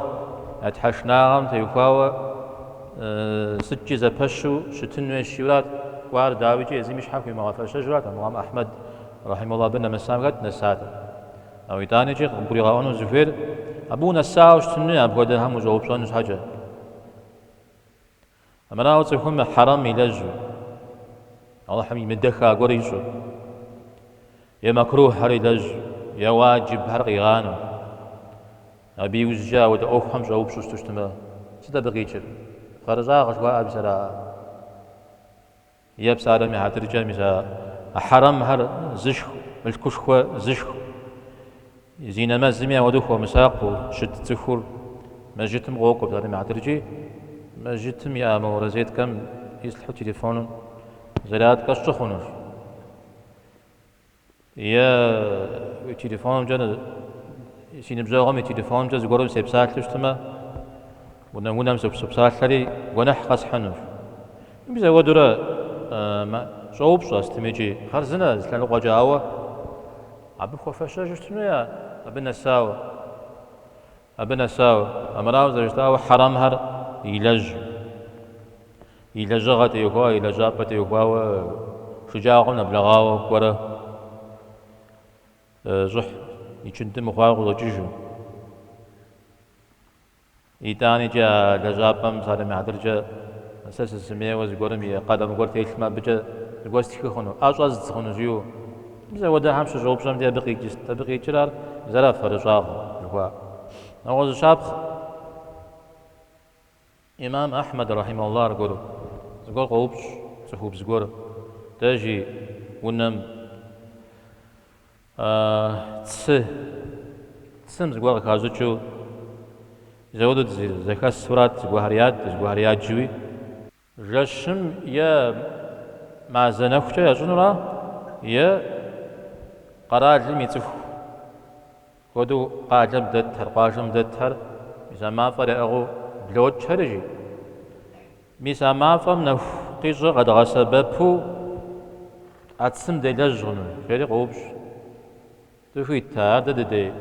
S1: я тхьэшынагъэм теухуауэ сыткӏи зэпэщу щытын хуейщ жиӏэурат. Кӏуар дауикӏи езым и щхьэ хуимыгъэфэщэжурат, армырам Ахьмэд рахьимэхуллах абы нэмысам хэт нэсат. Ауэ итӏанэкӏи къыбгуригъэӏуэну зыхуейр, абы унэсауэ щытын хуей апхуэдэхэм ущӏэупщӏэн щхьэкӏэ. Армырауэ цӏыхум хьэрэм илэжьу, Алыхьым имыдэхха гуэр ищӏу, е макрухьэр илэжьу, е уаджибхэр къигъанэу, абы иужькӏэ апхуэдэ ӏуэхухэм щӏэупщӏу щыту щытмэ, сыт абы къикӏыр? Фэрыщӏагъэ жыхуаӏэр мис ара? Е псалъэм и хьэтыркӏэ мис а хьэрэмхэр зышх, мылъкушхуэ зышх, зи нэмэзми апхуэдэу хуэмысакъыу щыт цӏыхур мэжджытым къокӏуэ псалъэм и хьэтыркӏи, мэжджытым иӏэ мо розеткэм ислъхьэу телефоным зарядкэ сщӏы хъунущ. Е уи телефонымкӏэ, си ныбжьэгъум и телефонымкӏэ зыгуэрым сепсалъэу щытмэ, унэ-унэм сопсалъэри гуэныхь къэсхьынущ. Мис апхуэдэурэ щӏоупщӏэ сытмикӏи, хъарзынэ зы лъэныкъуэкӏэ, ауэ абы хуэфэщэжу щытын хуей абы нэсауэ. Абы нэсауэ, армырауэ зэрыжытӏауэ хьэрэмхэр илэжьу, и лэжьыгъэ теухуауэ, и лэжьапӏэ теухуауэ шэджагъуэм нэблэгъауэ кӏуэрэ щӏыхь ичынды мыхъуауэ къыщӏэкӏыжу. Итӏаникӏэ а лэжьапӏэм псалъэм и хьэтыркӏэ сэ сысымейуэ зыгуэрым и къалэм гуэр телъмэ, абыкӏэ зыгуэр стхы хъуну, ӏэ щӏэздз хъуну жиӏэу. Мис апхуэдэхэм щыщӏэупщӏэм де абы къикӏыр сыт? Абы къикӏыр ар зэра фэрыщӏагъ жыхуаӏэр. Нэгъуэщӏ зы щапхъэ. Имам Ахьмэд рахьимэхуллах аргуэру зыгуэр къоупщӏ цӏыхубз гуэр. Дэ жи унэм цы, цым зыгуэр къыхащӏыкӏыу мис апхуэдэу зэхэсурат, зыгуэрхэр яду, зыгуэрхэр яджуи. Жэщым е мазэ нэхукӏэ ящӏынура, е къэралым и цӏыху хуэдэу къалэм дэтхэр, къуажэм дэтхэр, мис а мафӏэр яӏыгъыу блокӏхэри, жи. Мис а мафӏэм нэху къищӏыр къэдгъэсэбэпу а цым делэжь хъуну, жери къоупщӏ. Дыхуит ар дэ дыдей?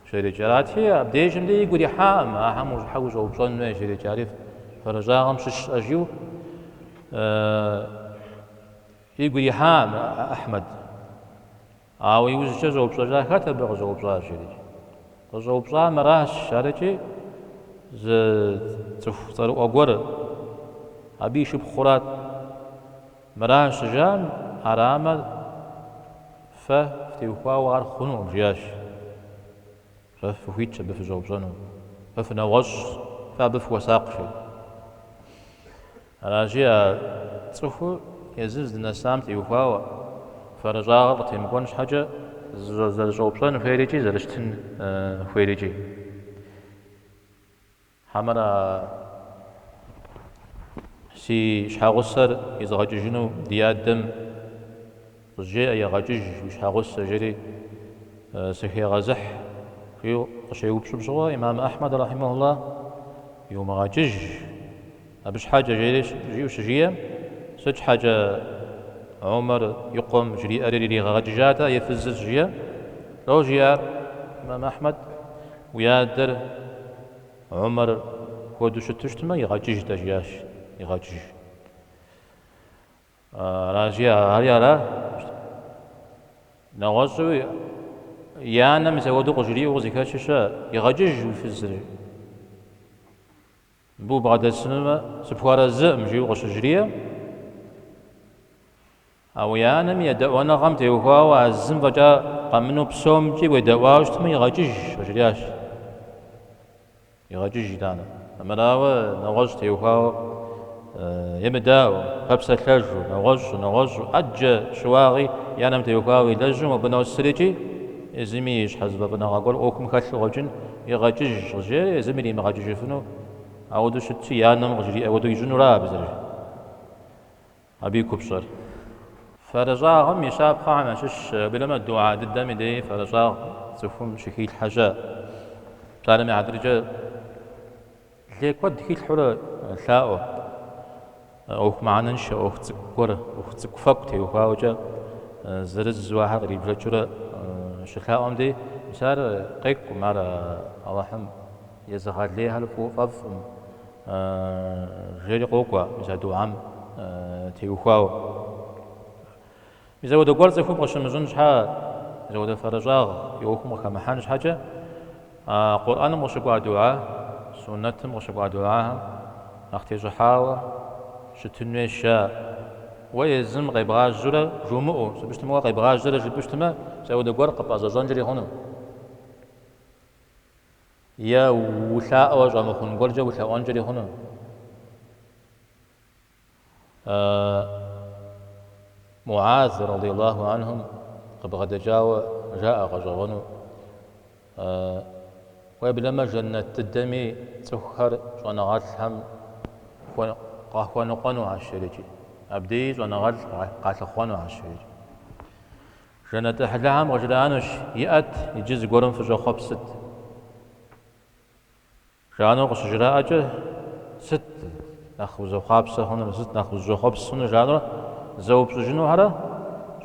S1: Жерикӏ. Арати, абдежым де игу ирихьакъым, ахэм щхьэ ущӏэупщӏэн хуей, жерикӏ. Ари фэрыщӏагъэм щыщщ жиӏэу игу ирихьакъым Ахьмэд. Ауэ иужькӏэ щӏэупщӏэжа хэт абы къыщӏэупщӏар жери. Къыщӏэупщӏар мыращ, арыкӏи зы цӏыху цӏэрыӏуэ гуэр, абы и шыпхъурат. Мыращ щыжаӏэм, арамэ, фэ фтеухуауэ ар хъунукъым, жиӏащ. Фэ фыхуитщ абы фыщӏэупщӏэну. Фэ фынэгъуэщӏщ, фэ абы фыхуэсакъ, жери. Аращи, а цӏыхур езыр здынэсам теухуауэ, фэрыщӏагъэр къытемыкӏуэн щхьэкӏэ зэрыщӏэупщӏэн хуейр икӏи зэрыщытын хуейр икӏи. Хьэмэрэ си щхьэгъусэр изгъэкӏыжыну ди адэм къызжеӏэ, егъэкӏыж уи щхьэгъусэ, жери сыхегъэзыхь, жиӏэу къыщеупщӏым щыгъуэ, имам Ахьмэд рахьимэхулла иумыгъэкӏыж абы щхьэкӏэ, жери жиӏэу щыжиӏэм, сыт щхьэкӏэ Умар и къуэм жриӏэри иригъэгъэкӏыжат и фызыр щыжиӏэм, лӏо жиӏар имам Ахьмэд, уи адэр Умар хуэдэу щыту щытмэ, игъэкӏыж-тӏэ, жиӏащ, игъэкӏыж. Аращи, ари ара? Нэгъуэщӏуи и анэм мис апхуэдэу къыжриӏэу къызыхэщыр щыӏэ, игъэкӏыж уи фызыр. Мыбы убгъэдэсынумэ, сыпхуэарэзыӏым, жиӏэу къыщыжриӏэм, а уи анэм и едэӏуэныгъэм теухуауэ а зым фӏэкӏа къэмынэу псомкӏи уедэӏуауэ щытмэ, игъэкӏыж, къыжриӏащ. Игъэкӏыж итӏанэ. Армырауэ нэгъуэщӏ теухуауэ емыдаӏуэу, пэпсэлъэжу, нэгъуэщӏу, нэгъуэщӏу, ӏэджэ щыуагъи и анэм теухуауэ илэжьу мобы носыр икӏи езыми и щхьэзыфӏэфӏыныгъэ гуэр ӏуэхум хэлъу къыщӏэкӏын, игъэкӏыж къыжеӏэри, езым иримыгъэкӏыжыфыну ауэдэу щытщи, и анэм къыжриӏэ хуэдэу ищӏынура абы зэрыжи. Абы и купщӏэр. Фэрыщӏагъым и щапхъэхэм ящыщщ, уеблэмэ дугьэ дыдэм и деи фэрыщӏагъ цӏыхум щыхилъхьэ щыӏэ. Псалъэм и хьэтыркӏэ лей куэд хилъхьэурэ лъаӏуэ. ӏуэху мыхьэнэншэ, ӏуэху цӏыкӏу гуэр, ӏуэху цӏыкӏу-фэкӏу теухуауэкӏэ зырызу ахэр кърибжэкӏыурэ щылъаӏуэм дей, мис ар къекӏукъым, ар Алыхьым езыгъэлейхэр фӏыуэ фӏэфӏкъым. Жери къокӏуэ, мис а дугьэм теухуауэ. Мис апхуэдэ гуэр цӏыхум къыщымыщӏын щхьэ, мис апхуэдэ фэрыщӏагъ и ӏуэхум къыхэмыхьэн щхьэкӏэ, а Къурӏэным къыщыкӏуа дугьэ, суннэтым къыщыкӏуа дугьэхэм нэхъ тещӏыхьауэ щытын хуейщ ар. Уэ езым къебгъажьэурэ жумыӏэу, сыту щытмэ, уэ къебгъажьэрэ жыпӏэу щытмэ, мис апхуэдэ гуэр къыпӏэщӏэщӏэнкӏэри хъуну. Е улъаӏуэ щӏэмыхъун гуэркӏэ улъэӏуэнкӏэри хъуну. Муаз радиаллаху анхум къыбгъэдэкӏауэ жаӏэ гъэщӏэгъуэну. Уеблэмэ жэннэт дыдэми цӏыхухэр щӏэныгъэлӏхэм къахуэныкъуэнухьэщ жерикӏи. Абдеи щӏэныгъэлӏ къалъыхъуэнухьэщ жерикӏи. Жэнэт ӏыхьлыхэм къыжраӏэнущ, Иӏэт, иджы зыгуэрым фыщӏэхъуэпсыт. Жаӏэну къыщыжраӏэкӏэ, сыт нэхъ узэхъуапсэ хъунур, сыт нэхъ узыщӏэхъуэпс хъунур жаӏэнурэ зэупщӏыжынухэрэ,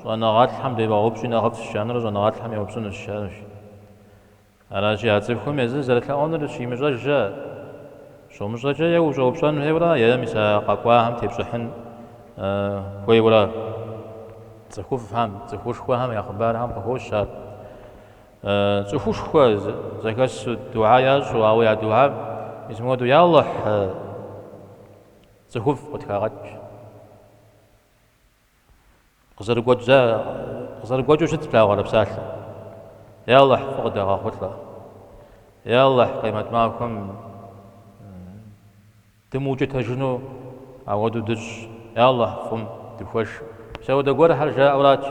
S1: щӏэныгъэлӏхэм девгъэупщӏи нэхъыфӏщ, жаӏэнурэ щӏэныгъэлӏхэм еупщӏынущ, жаӏэнущ. Аращи, а цӏыхум езыр зэрылъэӏуэнур щимыщӏэжкӏэ, щомыщӏэкӏэ е ущӏэупщӏэн хуейуэрэ, е мис а къэкӏуахэм тепщӏыхьын хуейуэрэ. Цӏыхуфӏхэм, цӏыхушхуэхэм я хъыбархэм къыхощ ар. Цӏыхушхуэ зэхэсу дугьэ ящӏу, ауэ я дугьэр мис мыуэдэу, Я Алыхь, цӏыхуфӏ къытхэгъэкӏ. Къызэрыгуэкӏыу щыт плъагъурэ псалъэ. Я Алыхь, фӏы къыдэгъэхъулӏэ. Я Алыхь, къемэт махуэм дымыукӏытэжыну ауэдэу дыщӏ. Я Алыхь, фӏым дыхуэш. Мис ауэдэ гуэрхэр жаӏэурат.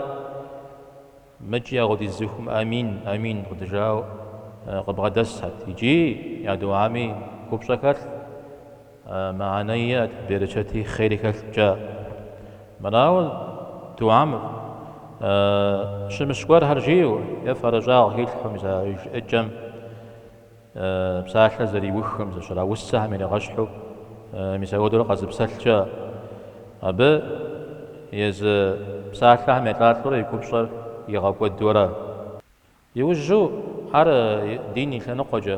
S1: Мыкӏи апхуэдиз цӏыхум амин, амин къыдыжаӏэу къыбгъэдэсхэт. Икӏи я дугьэми купщӏэ хэлът, мыхьэнэ иӏэт, берычэти хъери хэлът жаӏэ. Мырауэ дугьэм щымыщ гуэрхэр жиӏэу е фэрыщӏагъ хилъхьэу мис а жыӏэкӏэм Псалъэр зэриухым, зэщыраусэхэм иригъэщхьу, мис апхуэдэурэ къэзыпсэлъ щыӏэ. Абы езы псалъэхэм елӏалӏэурэ и купщӏэр игъэкӏуэдуэрэ. Иужьу ар дин и лъэныкъуэкӏэ,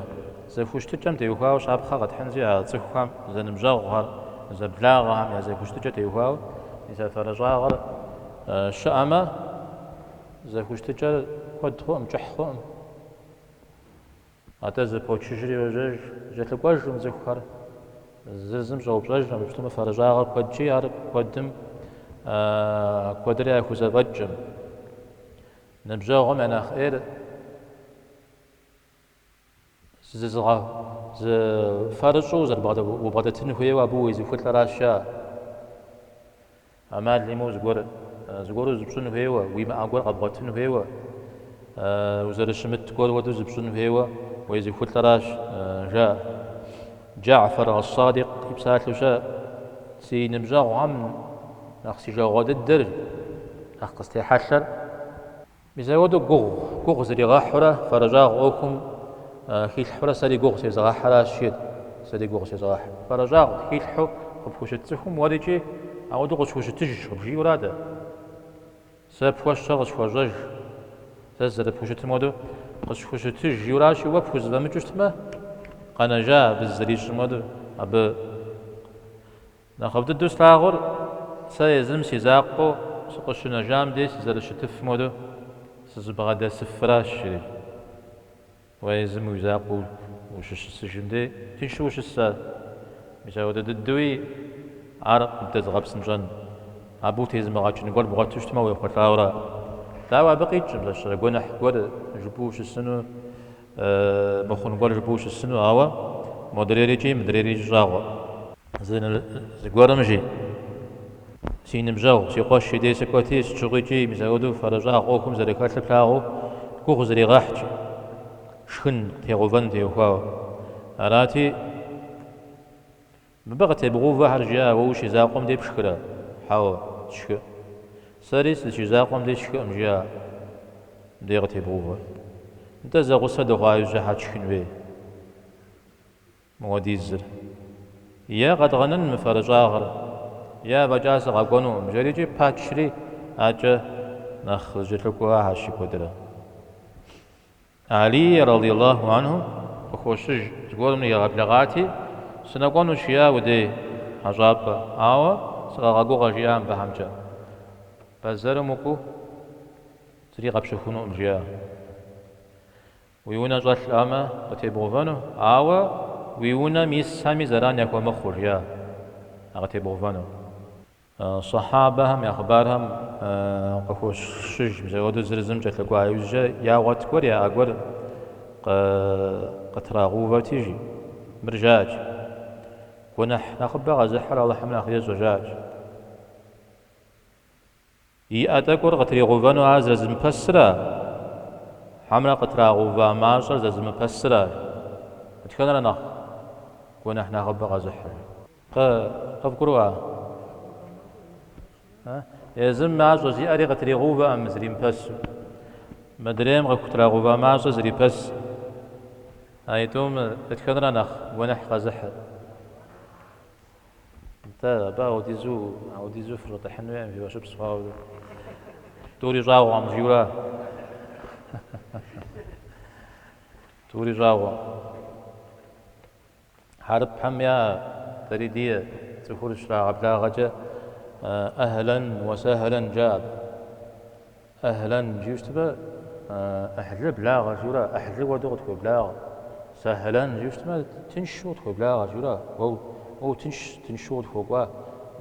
S1: зэхущытыкӏэм теухуауэ щапхъэ къэтхьынщи, а цӏыхухэм, зэныбжьэгъухэр, зэблагъэхэм я зэхущытыкӏэ теухуауэ мис а фэрыщӏагъэр щыӏэмэ, зэхущытыкӏэр куэд хъуӏым, кӏыхь хъуӏым. Атӏэ зэпочыжри йожьэж, кӏэлъыкӏуэжкъым цӏыхухэр, зыр зым щӏэупщӏэжкъым, иджыпсту фэрыщӏагъэр куэдщи, ар куэдым куэдрэ яхузэфӏэкӏкъым. Ныбжьэгъум я нэхъ ӏейр зызыгъэ зы фэрыщӏу убгъэдэтын хуейуэ абы уезыхулӏэращ жаӏэ. ӏэмал имыӏэу зыгуэр, зыгуэру зыпщӏын хуейуэ, уимыӏэ гуэр къэбгъуэтын хуейуэ, узэрыщымыт гуэр хуэдэу зыпщӏын хуейуэ уезыхулӏэращ, жаӏэ. Джафэр ас-Садикъ и псалъэу щыӏэ, си ныбжьэгъухэм нэхъ си жагъуэ дыдэр, нэхъ къыстехьэлъэр. Мис апхуэдэу гугъу, гугъу зригъэхьурэ, фэрыщӏагъ ӏуэхум хилъхьурэ сэри гугъу сезыгъэхьращ, жиӏэрт, сэри гугъу сезыгъэхь. Фэрыщӏагъ хилъхьу къыпхущыт цӏыхум уэрикӏи апхуэдэу къысхущытыж къыбжиӏэу ара-тӏэ. Сэ пхуэсщӏэр къысхуэщӏэж, сэ сызэрыпхущытым хуэдэу къысхущытыж жиӏэуращи, уэ пхузэфӏэмыкӏыу щытмэ, къэнэжа абы зызэрищӏым хуэдэу, абы Нэхъыфӏ дыдэу слъагъур сэ езым си закъуэу сыкъыщынэжам дей сызэрыщытыфым хуэдэу сызыбгъэдэсыфращ, жери. Уэ езым уи закъуэу ущыщысыжым дей тыншу ущыс ар. Мис апхуэдэ дыдэуи ар къыбдэзыгъэпсынщӏэн, абы утезымыгъэкӏын гуэр бгъуэту щытмэ уехъулӏауэ ара. Дауэ абы къикӏкъым, зэщрэ гуэныхь гуэр жыпӏэу ущысыну Мыхъун гуэр жыпӏэу ущысыну, ауэ модрейрикӏи мыдрейрикӏи щӏагъуэ. Зыгуэрым жи, си ныбжьэгъу, си къуэш и дей сыкӏуэти, сыт щыгъуикӏи мис апхуэдэу фэрыщӏагъ ӏуэхум зэрыхэлъыр плъагъуу гугъу зригъэхьт, шхын тегъэувэн теухуауэ. Арати, Мыбы къытебгъэувэхэр жиӏа, уэ ущизакъуэм дей пшхырэ? Хьэуэ, сшхы. Сэри сыщизакъуэм дей сшхыӏым, жиӏа, мыбдей къытебгъэувэр. Нтӏэ зэгъусэ дыхъуа иужькӏэ щхьэ тшхын хуей мыуэдизыр? Е къэдгъэнын мы фэрыщӏагъыр, е афӏэкӏа сыкъэкӏуэнукъым, жерикӏи пачри акӏэ нэхъ зэкӏэлъыкӏуахэщ куэдрэ. Алий радиаллаху анху къыхощыж, зыгуэрым нригъэблэгъати, сынэкӏуэнущ, жиӏа уи дей хьэщӏапӏэ, ауэ сыкъэгъэгугъэ, жиӏа мыбыхэмкӏэ. Бэзэрым укӏуэу зыри къэпщэхунукъым, жиӏа. Уи унэ щӏэлъӏамэ, къытебгъэувэну, ауэ уи унэм исхэми зэран яхуэмыхъуу, жиӏа, а къытебгъэувэну. Сэхьабэхэм я хъыбархэм къыхощыж, мис апхуэдэу зыр зым кӏэлъыкӏуа иужькӏэ ягъуэт гуэр, яӏэ гуэр къытрагъэувэти, жи, мыр жаӏэкӏ. Гуэныхь нэхъыбэ къэзыхьыр Алыхьым нэхъ ещӏэ, жаӏэкӏ. Иӏэ тӏэкӏур къытригъэувэну ар зэзымыпэсыра, хьэмэрэ къытрагъэува мащӏэр зэзымыпэсыра? Дэтхэнэра нэхъ гуэныхь нэхъыбэ къэзыхьыр? Къывгурыӏуа? Езым мащӏэ зиӏэри къытригъэувэкъым зримыпэсу. Мыдрейм къыхутрагъэува мащӏэ зрипэс. Аитӏум дэтхэнэра нэхъ гуэныхь къэзыхьыр? Нтӏэ, абы ауэдизу, ауэдизу фыщӏэтӏыхьын хуейкъым, фи фӏэщыпс хъуауэ. Тӏури щӏагъуэкъым, жиӏэура? Тӏури щӏагъуэкъым. Хьэрыпхэм я дэри диӏэ цӏыхур щрагъэблагъэкӏэ ӏэхьлэн уэ сэхьлэн жаӏэ. ӏэхьлэн жиӏэу щытмэ, ӏыхьлы благъэ жиӏэура, ӏыхьлы хуэдэу къытхуеблагъэ. Сэхьлэн жиӏэу щытмэ, тыншу къытхуеблагъэ жиӏэура, уэ уэ утынш, тыншу къытхуэкӏуа,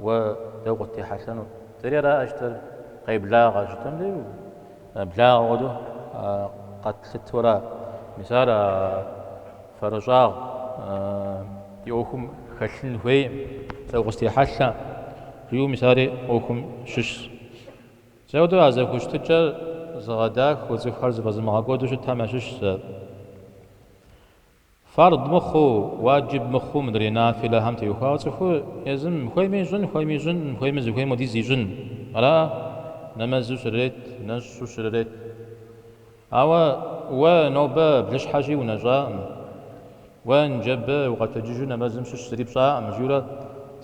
S1: уэ дэ укъыттехьэлъэну. Дэри араӏэ жытӏэр къеблагъэ жытӏэм дей благъэ хуэдэу къэтлъытэура. Мис ар Фэрыщӏагъ ди ӏуэхум хэлъын хуейкъым, сэ укъыстехьэлъэ, жиӏэу мис ари ӏуэхум щыщщ. Мис апхуэдэу а зэхущытыкӏэр зыгъэдахэу, цӏыхухэр зыфӏэзымыгъэкӏуэду щытхэм ящыщщ. Фард мыхъуу, уаджиб мыхъуу мыдрей нафилэхэм теухуауэ цӏыхур езым хуейми ищӏын, хуейми ищӏын, хуейми зыхуейм хуэдиз ищӏын. Ара? Нэмэзу щрырет, нэщӏу щрырет. Ауэ уэ нобэ блыщхьэщи унэщӏакъым, уэ ныджэбэ укъэтэджыжу нэмэзым щыщ зыри пщӏакъым, жиӏэурэ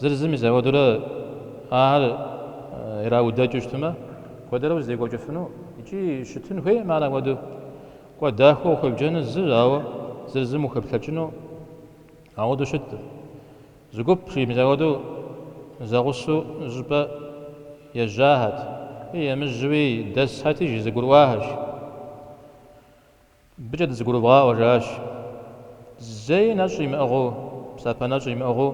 S1: зыр зым мис апхуэдэурэ ахэр ираудэкӏыу щытмэ, куэдрэ узэдекӏуэкӏыфыну икӏи щытын хуейкъым ар апхуэдэу. Кӏуэ дахэу ухуебджэныр зы, ауэ зыр зым ухуеплъэкӏыну апхуэдэу щыткъым. Зы гуп, жи, мис апхуэдэу зэгъусэу зыщӏыпӏэ ежьахэт. Емыжьэуи дэсхэти, жи, зэгурыӏуахэщ. Мыбыкӏэ дызэгурывгъаӏуэ, жаӏащ. Зэи нэщӏ имыӏыгъыу, псапэ нэщӏ имыӏыгъыу,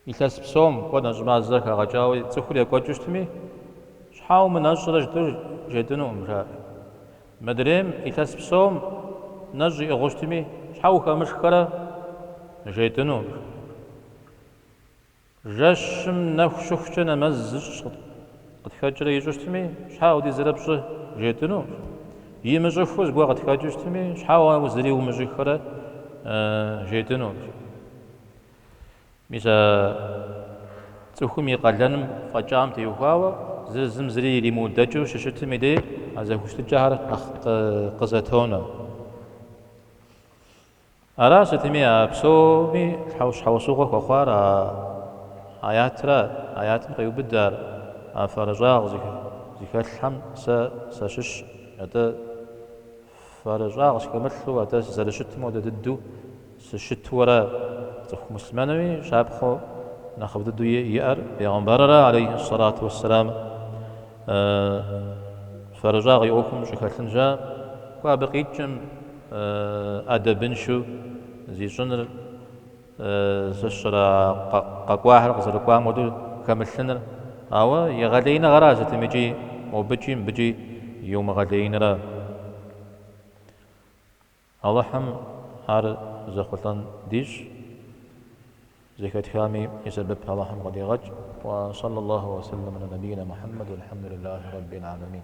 S1: илъэс псом кӏуэ нэщӏ мазэр хагъэкӏауэ цӏыхур екӏуэкӏыу щытми, щхьэ умынэщӏрэ жытӏэу жетӏынукъым, жаӏэ. Мыдрейм илъэс псом нэщӏ иӏыгъыу щытми, щхьэ ухэмышхэрэ жетӏынукъым. Жэщым нэху щыхукӏэ нэмэз зыщӏ къытхэкӏрэ ищӏу щытми, щхьэ апхуэдизрэ пщӏы жетӏыну? Имыщӏыххэу зыгуэр къытхэкӏыу щытми, щхьэ уэ зыри умыщӏыххэрэ жетӏыну? Мис а цӏыхум и къалэным фӏэкӏам теухуауэ зыр зым зыри иримыудэкӏыу щыщытым и дей а зэхущытыкӏэхэр нэхъ къызэтонэ. Ара сытми а псоми щхьэусыгъуэ хуэхъуар а аятра, аятым къеубыд ар, а фэрыщӏагъ зыхэлъхэм сэ сащыщ, атӏэ фэрыщӏагъ схэмылъу, атӏэ сызэрыщытым хуэдэ дыдэу сыщыту ара цӏыху муслъымэнми щапхъэу нэхъыфӏ дыдэу иӏэр бегъымбарра, алейхи сэлату уэсселам, фэрыщӏагъ и ӏуэхум щӏыхэлъын щыӏэкъым, кӏуэ абы къикӏым ӏэдэбыншэу зищӏыныр, сэ сщӏэрэ къэкӏуахэр къызэрыкӏуам хуэдэу хэмылъыныр, ауэ егъэлеиныгъэра сытым икӏи мобыкӏи мыбыкӏи иумыгъэлеинра. Алыхьым ар зэхъулӏэн дищӏ, зэхэтхами и сэбэп Алыхьым къыдигъэкӏ. Уа саллаллаху уа саллам аля набийна Мухьэммэд, уалхьэмдулиллахи раббил аламин.